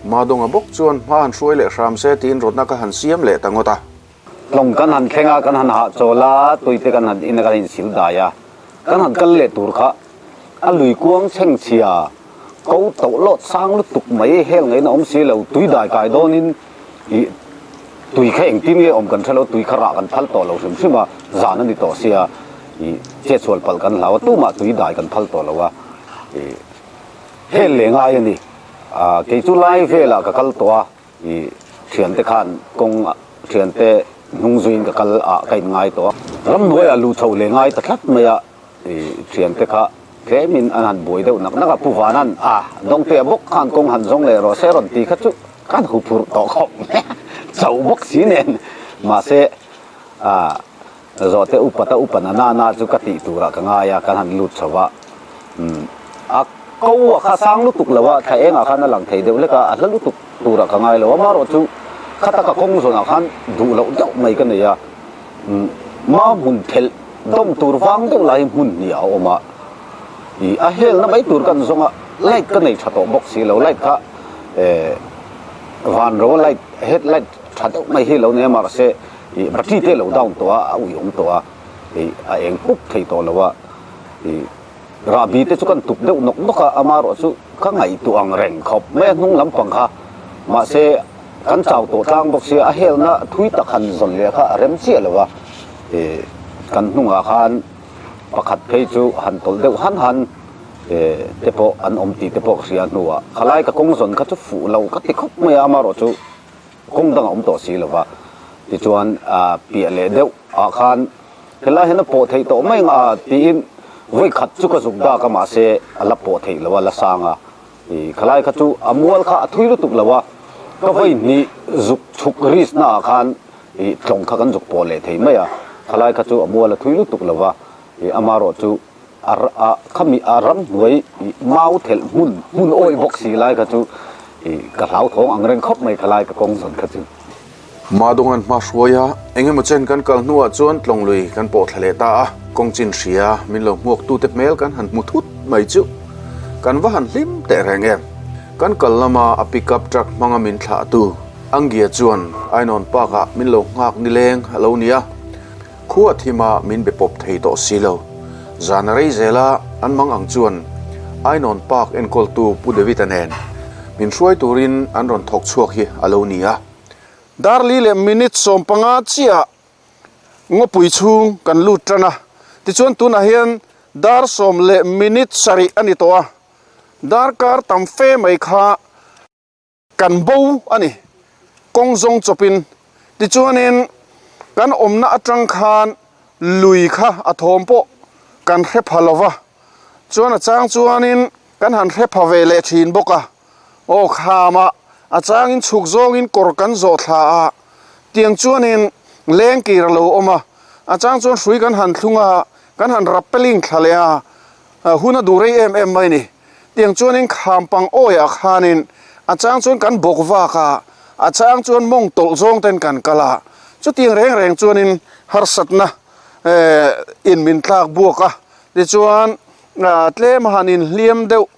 Madonga bawk chuan hma han hruai leh hram se tiin rawtna ka han siam leh ta ngawt a.
Tlawng kan han thleng a, kan han hahchawl a, tuite kan han in a, kan insil dai a, kan han kal leh tur kha A lui kuang chhengchhia ko toh lawt sang lutuk mai hel ngaihna awm si lo, tui dai kai dawnin ih tui kha engtin nge awm kan hre lo, tui kha rah kan phal tawh lo hrim hrim a, zan a ni tawh sia ih chetsual palh kan hlau a, tumah tui dai kan phal tawh lo a, ih hel leh ngai a ni. Ah kei chu lai velah ka kal tawh a, ih thiante khan kawng thiante hnung zuiin ka kal ah ka in ngai tawh a, ramhnuaiah luh chhoh leh ngai ta tlat mai a. I thiante kha tlemin an han buai deuh nak nak a, Pu Vanan a Dawngtea bawk khan kawng han zawng leh rawh se rawn ti kha chu kan hu phurh tawh khawp mai a, chauh bawk si nen. Mahse, a zawhte upat a upa na na na chu ka tih turah ka ngai a, kan han lut chho a. Umm, a ko a kha sang lutuk lo a, thla engah khan a lang thei deuh hlek a, a hla lutuk turah ka ngai lo a, amaherawh chu. Khata ka kawng zawnah khan duh loh deuh mai ka nei a, ma hmun phelh dawm tur vang deuh lai hi hmun hnih a awm a, ih a helna mai tur kan zawng a, light ka nei tha tawh bawk si lo, light kha eh van ro a light head light tha deuh mai hi lo nei a mahse ih battery te a lo down tawh a, a ui awm tawh a, ih a eng pup thei tawh lo a, ih. Rahbi te chu kan tup deuh nawk nawk a, amaherawh chu ka ngaihtuah ang reng khawp mai a hnung lampang kha. Mahse, kan chau tawh tlang bawk sia, a helna thui tak han zawn leh kha a rem chiah lo a. Ih, kan hnungah khan pakhat phei chu han tawlh deuh han han te pawh an awm tih te pawh ka hria hnuah khalai ka kawng zawn kha chu fuh lo ka ti khawp mai a, amaherawh chu kawng dang a awm tawh si lo va. Tichuan, piah leh deuh ah khan Helai hian a pawh theih tawh mai ang a tiin vawi khat chu ka zuk dak a mahse a la pawh theih lo a la sang a ih khalai kha chu a mual kha a thui lutuk lo a ka vawi hnih zuk chhuk risk na ah khan ih tlawng kha kan zuk pawh leh thei mai a khalai kha chu a mual a thui lutuk lo a ih amaherawh chu a a khami a ramhnuai ih mau thelh hmun hmun awih bawk si lai kha chu ih ka hlauthawng ang reng khawp mai khalai ka kawng zawn kha chu.
Madongan hma hruai a, eng emaw chen kan kal hnuah chuan tlawng lui kan pawh thla leh ta a, kawng chin hria min lo hmuaktute hmel kan han hmu thut mai chu kan va han hlim teh reng em. Kan kal lama a pickup truck hmanga min thlahtu Angia chuan Ainawn Park ah min lo nghak nileng a lo ni a, khua thima min be pawp thei tawh si lo. Zan a rei zel a, an mang ang chuan Ainawn Park enkawltu Pu David-a nen min hruai turin an rawn thawk chhuak hi a lo ni a.
Darli leh minute 15 chiah ngawpui chhung kan lut tan a, tichuan tunah hian dar sawm leh minute sarih a ni tawh a, darkar tam fe mai kha kan bo a ni, kawng zawng chawpin. Tichuanin kan awmna atang khan lui kha a thawm pawh kan hre pha lo va, chuan a chang chuanin kan han hre pha ve leh thin bawk a. Aw khama a changin chhuk zawngin kawr kan zawh thla a, tiang chuanin lengkir a lo awm a, a chang chuan hrui kan han thlung a, kan han rappelling thla leh a, hun a duh rei em em mai ni. Tiang chuanin kham pang awiah khanin a chang chuan kan bawk vak a, a chang chuan mawng tawlh zawng ten kan kal a, chutiang reng reng chuanin harsatna in min tlak buak a, tichuan tlem a han inhliam deuh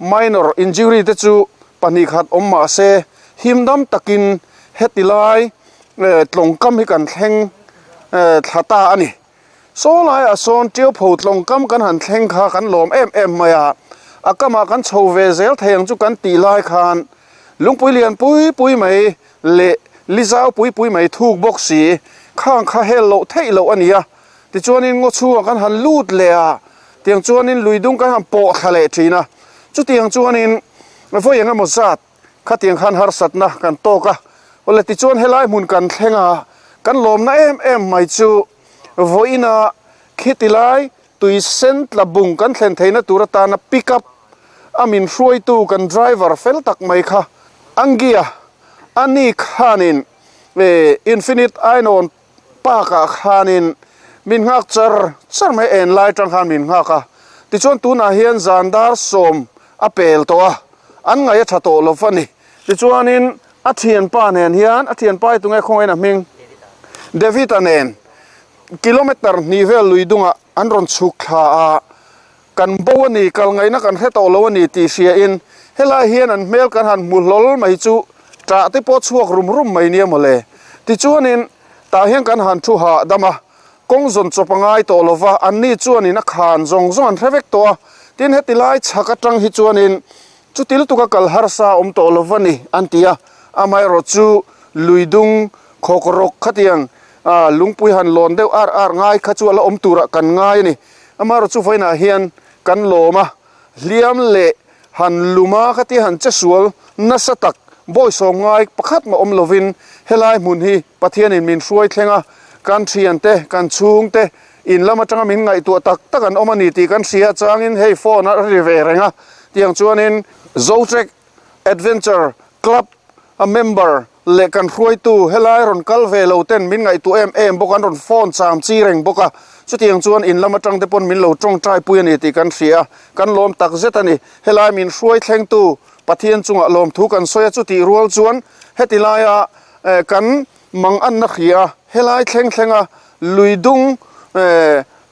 Minor injury te chu pahnih khat awm mah se him dam takin heti lai tlawngkam hi kan thleng thla ta a ni. Saw laiah sawn Tiaupho tlawngkam kan han thleng kha kan lawm em em mai a, a kamah kan chho ve zel thei ang chu kan tih lai khan lungpui lian pui pui mai leh li zau pui pui mai thuk bawk si khang kha hel loh theih loh a ni a. Tichuanin ngaw chhungah kan han lut leh a, tiang chuanin lui dung kan han pawh thla leh thin a. Chutiang chuanin vawi eng emaw zat khatiang khan harsatna kan tawk a. Awle tichuan helai hmun kan thleng a, kan lawmna em em mai chu vawiina khiti lai tui sen tla bung kan thlen theihna tur atana pick up a min hruaitu kan driver fel tak mai kha Angia ani khanin Infinite Ainawn Park ah khanin min nghak char char mai en lai tang khan min nghak a, tichuan tunah hian zan dar sawm a pel tawh a, an ngaih a tha tawh lo a ni. Tichuanin a thianpa nen hian, a thianpa hi tunge khawngain a hming? David-a nen kilometer hnih vel lui dungah an rawn chhuk thla a, Kan bo a ni, kal ngaihna kan hre tawh lo a ni tih hriain helai hian an hmel kan han hmu hlawl mai chu ṭah te pawh chhuak rum rum mai nia mawle. Tichuanin tah hian kan han thu hahdam a, kawng zawn chawp a ngai tawh lo va, anni chuanin a khan zawng zawng an hre vek tawh a, tin heti lai chhak aṭang hi chuanin chuti lutuka kal harsa a awm tawh lo va ni an ti a, amaherawh chu lui dung khawk rawk khatiang lungpui han lawn deuh ar ar ngai kha chu a la awm turah kan ngai a ni. Amaherawh chu vawiinah hian kan lawm a, hliam leh han lum a khatia han che sual nasa tak bawisawm ngai pakhat mah awm lovin helai hmun hi Pathianin min hruai thleng a, kan thiante, kan chhungte in lam atanga min ngaihtuah tak tak an awm a ni tih kan hria changin hei phone a ri ve reng a, tiang chuanin Zotrek Adventure Club a member leh kan hruaitu helai rawn kal ve lo ten min ngaihtuah em em bawk a, an rawn phone cham chi reng bawk a, chutiang chuan in lam atang te pawn min lo tawngtai pui a ni tih kan hria a, kan lawm tak zet a ni. Helai min hruai thlengtu Pathian chungah lawmthu kan sawi a, chutih rual chuan heti laia.
Kan mang anna hria a, helai thleng thlenga lui dung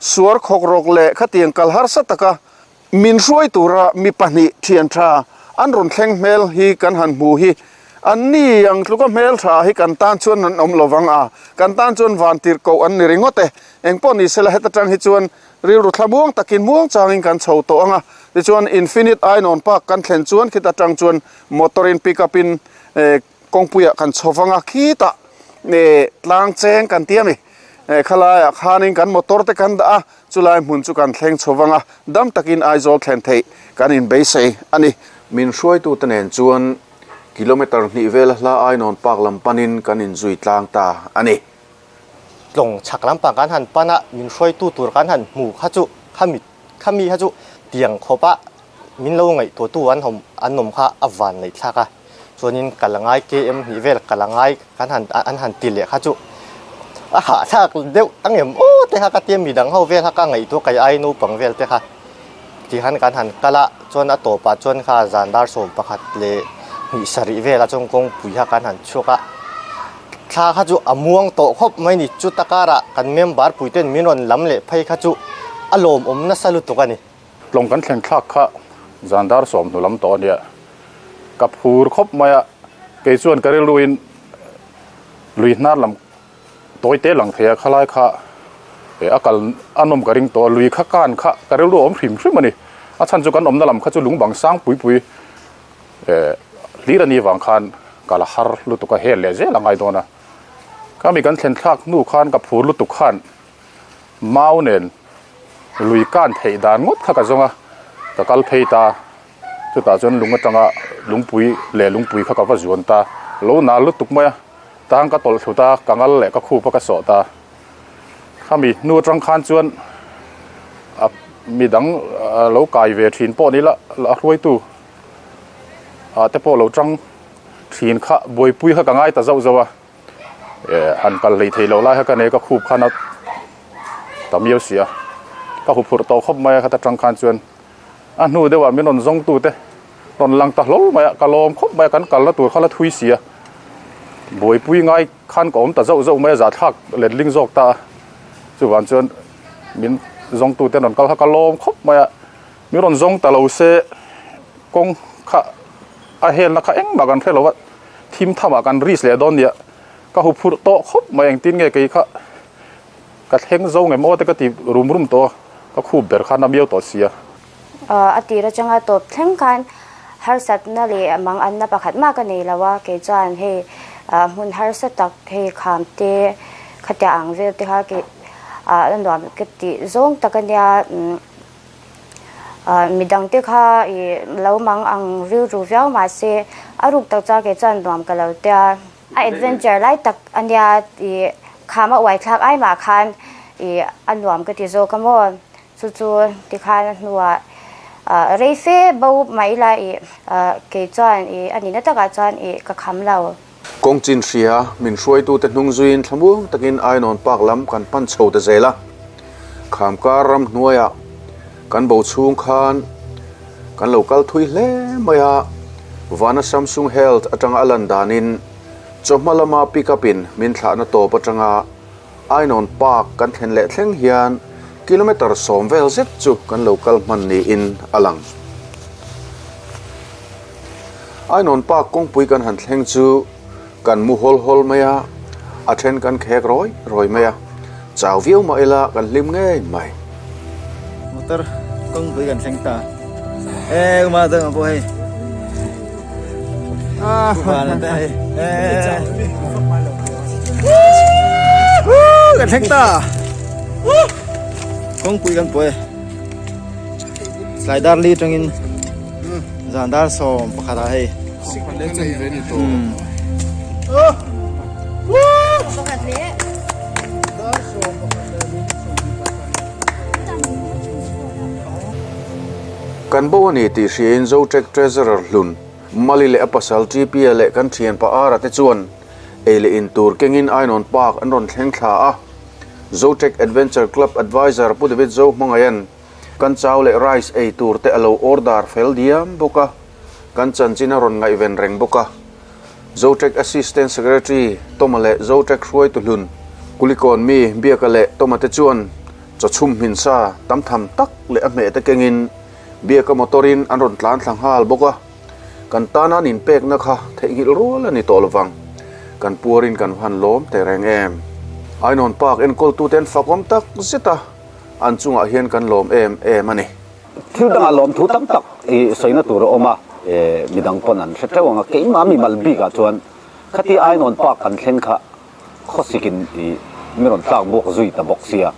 suar khawk rawk leh khatiang kal harsa taka min hruai tura mi pahnih thian tha an rawn thleng hmel hi kan han hmu hi an ni ang tluka hmel tha hi kan tan chuan an awm lovang a, kan tan chuan van tirh koh an ni ringawt e. Engpawh ni sela heta tang hi chuan rilru thla muang takin muang changin kan chho tawh ang a, tichuan Infinite Ainawn Park kan thlen chuan khita tang chuan motor in pick up in Kawngpuiah kan chho vang a, khitah tlang cheng kan ti a ni. Khalaiah khanin kan motor te kan dah a, chulai hmun chu kan thleng chho vang a, dam takin Aizawl thlen theih kan inbeisei a ni. Min hruaitute nen chuan kilometre hnih vela hla Ainawn Park lam panin kan inzui tlang ta a ni.
Tlawng chhak lampang kan han pan a, min hruaitu tur kan han hmu kha chu khami khami kha chu tiang khawpa min lo ngaihtuahtu an awm an awm kha a van ngaihthlak a. Chuanin ka la ngai KM hnih vel ka la ngai kan han an han ti leh kha chu a hahthlak deuh ang em aw te kha ka tia midang ho vel kha ka ngaihtuah kai ai naupang vel te kha tihan kan han kal a chuan a tawpah chuan kha zan dar 11 leh hnih sarih velah chuan kawngpui kha kan han chhuak a thla kha chu a muang tawh khawp mai ni chuta karah kan member pui ten min rawn lam leh phei kha chu a lawmawm nasa lutuk a ni.
Tlawng kan thleng thlak kha zan dar sawm hnu lam tawh a nia. Ka phur khawp mai a, kei chuan ka rilruin lui hnar lam tawi te lang thei a, khalai kha a kal a nawm ka ring tawh a, lui kha kan kha ka rilru a awm hrim hrim a ni. A chhan chu kan awmna lam kha chu lung bang sang pui pui hlir a nih vang khan ka la har lutuk a, hel leh zel a ngai dawn a. Khami kan thlen thlak hnu khan ka phur lutuk khan Mau nen lui kan theih dan ngawt kha ka zawng a, ka kal phei ta. Chutah chuan lung atanga lungpui leh lungpui kha ka va zuan ta. Lo nal lutuk mai a, tang ka tawlh thlut a, ka ngal leh ka khup a ka sawh ta. Khami hnu atang khan chuan a midang lo kai ve thin pawh ni la, a hruaitu ah te pawh lo tang thin kha buaipui kha ka ngai ta zauh zauh a. Han kal hlei thei loh lai kha ka nei ka khup khan a tam iau si a, ka huphurh tawh khawp mai a khata tang khan chuan a hnu deuhah min rawn zawng tute rawn lang ta hlawl mai a, ka lawm khawp mai a kan kalna tur kha la thui si a, buaipui ngai khan ka awm ta zauh zauh mai a zahthlak letling zawk ta a, chuvang chuan min zawng tute rawn kal kha ka lawm khawp mai a, min rawn zawng ta lo se kawng kha a helna kha engmah kan hre lo a. Thim thamah kan risk leh dawn nia, ka hu phurh tawh khawp mai engtin nge kei kha ka thleng zo nge maw te ka ti rum rum tawh a, ka khup ber khan a miau tawh sia.
A tir atanga tawp thleng khan harsatna leh mang anna pakhat mah ka nei lo a, kei chuan hei hmun harsa tak hei kham te khatia ang vel te kha kei a nuam ka tih zawng tak a nia. Midang te kha i lo mang ang rilru viau mahse a ruk tak chuan kei chuan nuam ka lo tia. A adventure lai tak a nia i kham a uai thlak ai mah khan i a nuam ka ti zawk a maw. Chu chu tikhan a hnuah rei fe bo mai ila i kei chuan i a nihna takah chuan i ka kham lo.
Kawng chin hria, min hruaitute hnung zuiin thlamuang takin Ainawn Park lam kan pan chho ta zel a. Khamkar ramhnuaiah kan bo chhung khan kan lo kal thui hle mai a, Vana Samsung Health atanga a lan danin chawhma lama pick up in min thlahna tawp atanga Ainawn Park kan thlen leh thleng hian kilometre 10 vel zet chu kan lo kal hman niin a lang. Ainawn Park kawngpui kan han thleng chu kan mu hawl hawl mai a, a then kan khek rawi rawi mai a, chau viau mah ila kan hlim ngei mai.
Motor kawngpui kan thleng ta e uma dang ang pawh hei Van te hei e kan thleng ta kawngpui kan pawh e tlai dar li atangin zan dar 11 ah hei
Kan bo a ni tih hriain Zotrek Treasurer hlun Mali leh a pasal TP-a leh kan thianpa Ara te chuan ei leh in tur kengin Ainawn Park an rawn thleng thla a. Zotrek Adventure Club Advisor Pu David Zohmangaia'n kan chau leh rice ei tur te a lo order fel diam bawk a, kan chanchin a rawn ngaihven reng bawk a. Zotrek Assistant Secretary Toma leh Zotrek hruaitu hlun Kulikawn mi Biaka leh Toma te chuan chaw chhum hmin sa tam tham tak leh a hmeh te kengin Biaka motor in an rawn tlan thla nghal bawk a, kan tana an inpekna kha theihnghilh rual a ni tawh lovang. Kan puarin kan han lawm teh reng em. Ainawn Park enkawltute an fakawm tak zet a, an chungah hian kan lawm em em a ni.
Thil dangah lawmthu tam tak i sawina tur a awm a, midang pawn an hre teuh ang a, keimah mimal bikah chuan khati Ainawn Park kan thlen kha Khawsikin i mi rawn tlak buak zui ta bawk sia.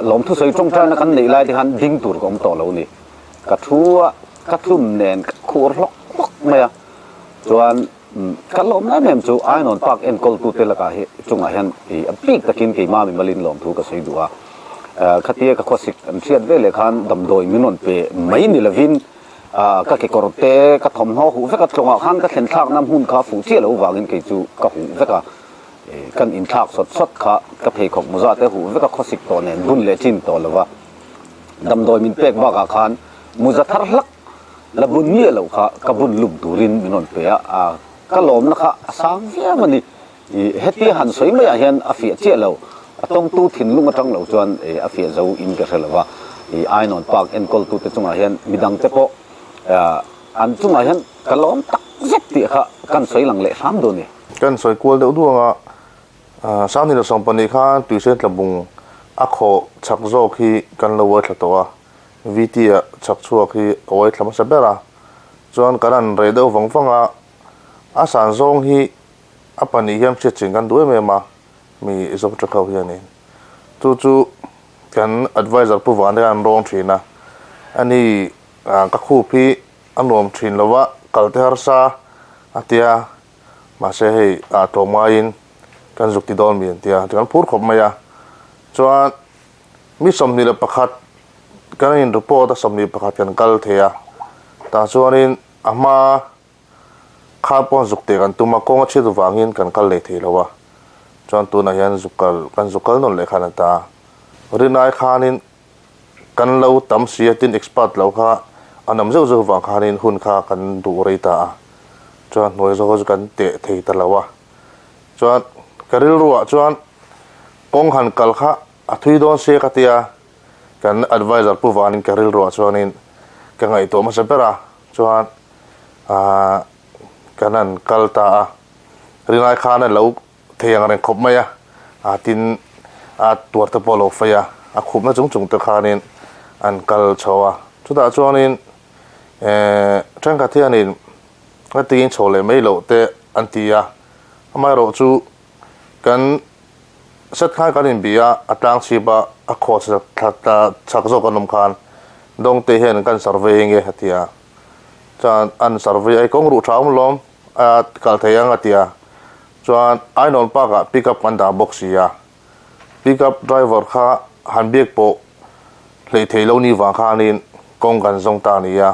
Lawmthu sawi tawngtaina kan neih lai te khan ding tur ka awm tawh lo ni. Ka thu a, ka tlum nen ka khur hlawk hlawk mai a. Chuan ka lawm em em chu Ainawn Park enkawltute lakah hi chungah hian i a bik takin keimah mimalin lawmthu ka sawi duh a. Khatia ka khawsik an hriat ve leh khan damdawi min rawn pe mai ni lovin Ka kekawr te ka thawmhnaw huh vek a, tlawngah khan ka thlen thlakna hmun kha fuh chiah loh vangin kei chu ka huh vek a, kan inthlak sawt sawt kha ka pheikhawk mawza te huh vek a, khawsik tawh nen bun leh chin tawh lova damdawi min pek bakah khan mawza thar hlak la bun miah loh kha ka bun lum turin min rawn pe a, ka lawmna kha a sang viau a ni. I hetia han sawi maiah hian a fiah chiah lo, a tawngtu thinlung atang lo chuan a fiah zo in ka hre lo va, i Ainawn Park enkawltute chungah hian midangte pawh an chungah hian ka lawm tak zet tih kha kan sawi lang leh hram dawn ni.
Kan sawi kual deuh duang a, Sanghnih leh 12 khan Tuisen Tlabung a khawh chak zawk hi kan lo uai thla tawh a, VT-a chak chhuak hi a uai thla hmasa ber a, chuan kan han reh deuh vang vang a, a san zawng hi A pahnih hian hriat chin kan duh em em a, mi zawk tha ho hianin. Chu chu kan advisor Pu Vana hian an rawng thin a, ani ka khup hi a nuam thin lo va, kal te harsa a tia, mahse hei ah tlawm ngaiin kan zuk ti dawn mi an tia, kan phur khawp mai a. Chuan mi 21 kan in report a, 21 kan kal thei a, tah chuanin a hma Kha pawn zuk teh kan tum a, kawng a chhiat vangin kan kal leh thei lo a, chuan tunah hian zuk kal kan zuk kal nawn leh khan a ta a. Rinai khanin kan lo tam si a, tin expert lo kha an awm zeuh zeuh vang khanin hun kha kan duh rei ta a, chuan hnuai zawk chu kan teh thei ta lo a. Chuan ka rilruah chuan kawng han kal kha a thui dawn sia ka tia, kan advisor Pu Vanin ka rilruah chuanin ka ngaihtuah hmasa ber a, Chuan aah kan han kal ta a, rinai khan a lo thei ang reng khawp mai a, ah tin a tuar te pawh a lo fei a, a khupna chung chung te khanin an kal chho a. Chutah chuanin eh thenkhat hianin a tiin chho leh mai loh te an ti a, amaherawh chu kan set khan kan inbih a, a tlang chhip a, a khaw chak zawk an awm khan Dawngte hian kan survey nge a ti a, chuan an survey a, i kawng ruh tha awm lawm a kal thei ang a ti a, chuan Ainawn Park ah pick up kan dah bawk si a, pick up driver kha han biak pawh hleih thei lo ni vang khanin kawng kan zawng ta a ni a.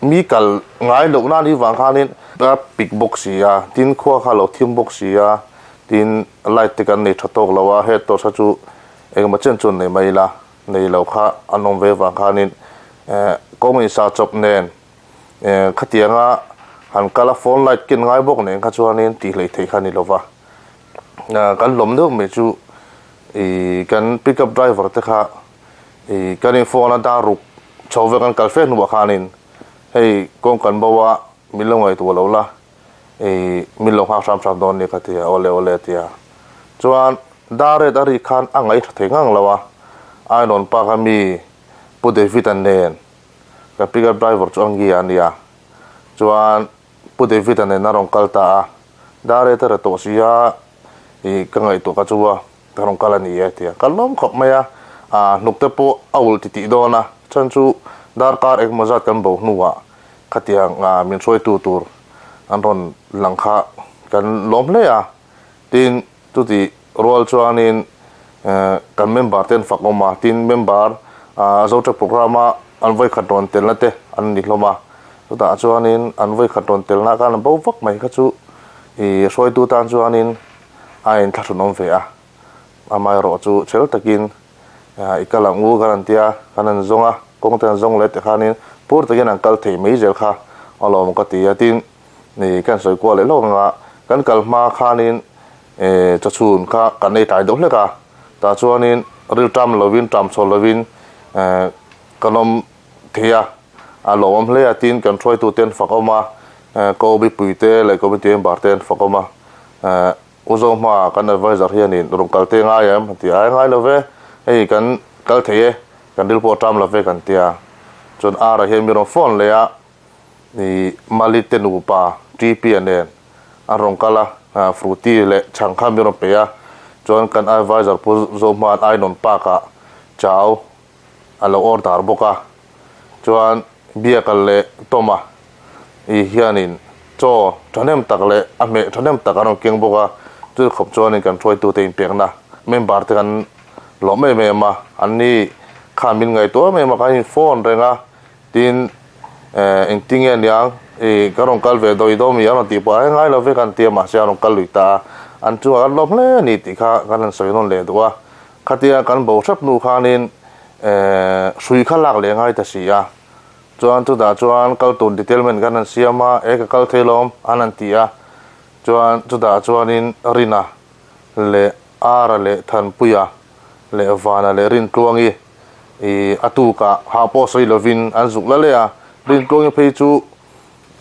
Mi kal ngai loh na ni vang khanin a pik bawk si a, tin khua kha a lo thim bawk si a, tin light te kan nei tha tawk lo a, head torch kha chu engemaw chen chuan nei mai ila, nei lo kha an awm ve vang khanin eh kawng insa chawp nen eh khatianga han kal a phone light ken ngai bawk nen kha chuanin tih hleih theih kha a ni lo va, kan lawm deuh mai chu ih kan pick up driver te kha Ih kan in phone a dar ruk chho ve kan kal fe hnuah khanin hei kawng kan bo a min lo ngaihtuah lo la ih min lo nghak hram hram dawn nia ka ti a awle awle a ti a. Chuan dar ret a rik khan a ngaih tha thei ngang lo a, Ainawn Park a mi Pu David-a nen ka pickup driver chu a ngia a nia. Chuan Pu David-a nen a rawn kal ta a, dar ret a re tawh si a ih ka ngaihtuah ka chu a. Ka rawn kal a ni e tia ka lawm khawp mai a, ah hnuk te pawh a ulh ti tih dawn a, chhan chu darkar engemaw zat kan bo hnuah khatiang ah min hruaitu tur an rawn lang kha kan lawm hle a, tin chuti rual chuanin eh kan member te an fak awm a, tin member ah Zoṭek programme a an vawikhat rawn telna te an ni hlawm a, chutah chuanin an vawikhat rawn telna khan an bo vak mai kha chu ih hruaitu tan chuanin a inthlahrun awm ve a, amaherawh chu chhel takin i kal ang u kan han ti a, kan han zawng a, kawng te han zawng leh teh khanin phur takin an kal thei mai zel kha a lawm ka ti a, tin Ni kan sawi kual leh hlawk ang a, kan kal hma khanin chawchhun kha kan ei tlai deuh hlek a, tah chuanin rilṭam lovin ṭam chhawl lovin kan awm thei a, a lawmawm hle a tin kan hruaitute an fakawm a, Kobe puite leh Kobe Tiembar te an fakawm a, U Zohma kan advisor hianin rawn kal te ngai em a ti a, ngai lo ve, hei kan kal thei e, kan ril pawh a ṭam lo ve kan ti a, chuan Ara hian mi rawn phone leh a, Ih Mali te nupa TP-a nen an rawn kal a, Fruity leh chhang kha min rawn pe a, chuan kan advisor Pu Zohma'n Ainawn Park-ah chau a lo order bawk a, chuan Biaka leh Toma ih hianin chaw thahnem tak leh a hmeh thahnem tak an rawn keng bawk a, chu khawp chuanin kan hruaitute inpekna member te kan lawm em em a, anni khan min ngaihtuah em em a, kan in phone reng a. Tin, eh, engtin nge niang, ih, ka rawn kal ve dawi daw mi a rawn tih pawh a ngai lo ve kan ti a, mahse a rawn kal lui ta a, an chungah kan lawm hle a ni tih kha kan han sawi nawn leh duh a. Khatia kan bo hrep hnu khanin, eh, hrui kha lak leh ngai ta si a, chuan chutah chuan kal tur detailment kan han siam a, eh, ka kal thei lawm an han ti a, chuan chutah chuanin Rina leh Ara leh Thanpuia leh Vana leh Rintluangi i a tukah hah pawh sawi lovin an zuk la leh a, Rintluangi phei chu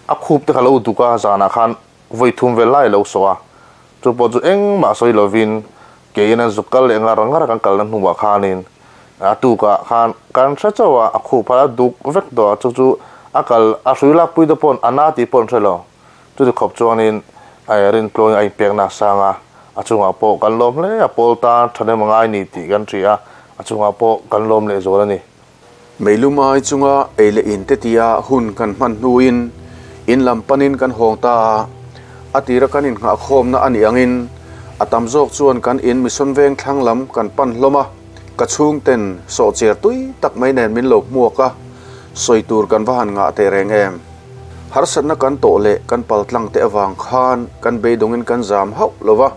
a khup te kha lo duk a, zanah khan vawi thum vel lai a lo sawh a, chu pawh chu engmah sawi lovin keiin an zuk kal leh ngar ngar a kan kalna hnuah khanin a tukah khan kan hre chauh a, a khup kha a duk vek tawh a, chu chu a kal a hrui lakpui te paw'n a na tih pawh an hre lo. Chuti khawp chuanin Rintluangin a inpekna a sang a, a chungah pawh kan lawm hle a, Paul tan thahnem a ngai ni tih kan hria a, a chungah pawh kan lawm leh zual a ni.
Meilum ai chunga ei leh in te tia hun kan hman hnuin in lam panin kan hawng ta a, a tira kan innghahkhawmna a nih angin a tam zawk chuan kan in mission veng thlang lam kan pan hlawm a, ka chhungten sawhchiar tui tak mai nen min lo hmuak a, sawi tur kan va han ngah teh reng em. Harsatna kan tawh leh kan paltlang te avang khan kan beidawngin kan zam hauh lo va,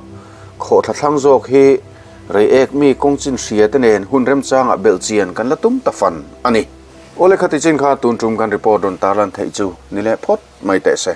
khawhthla thlang zawk hi Reiek mi kawngchin hria te nen hun remchangah belhchian kan la tum ta fan a ni. Awle khati chin kha tun tum kan report rawn tarlan theih chu ni leh phawt mai teh se.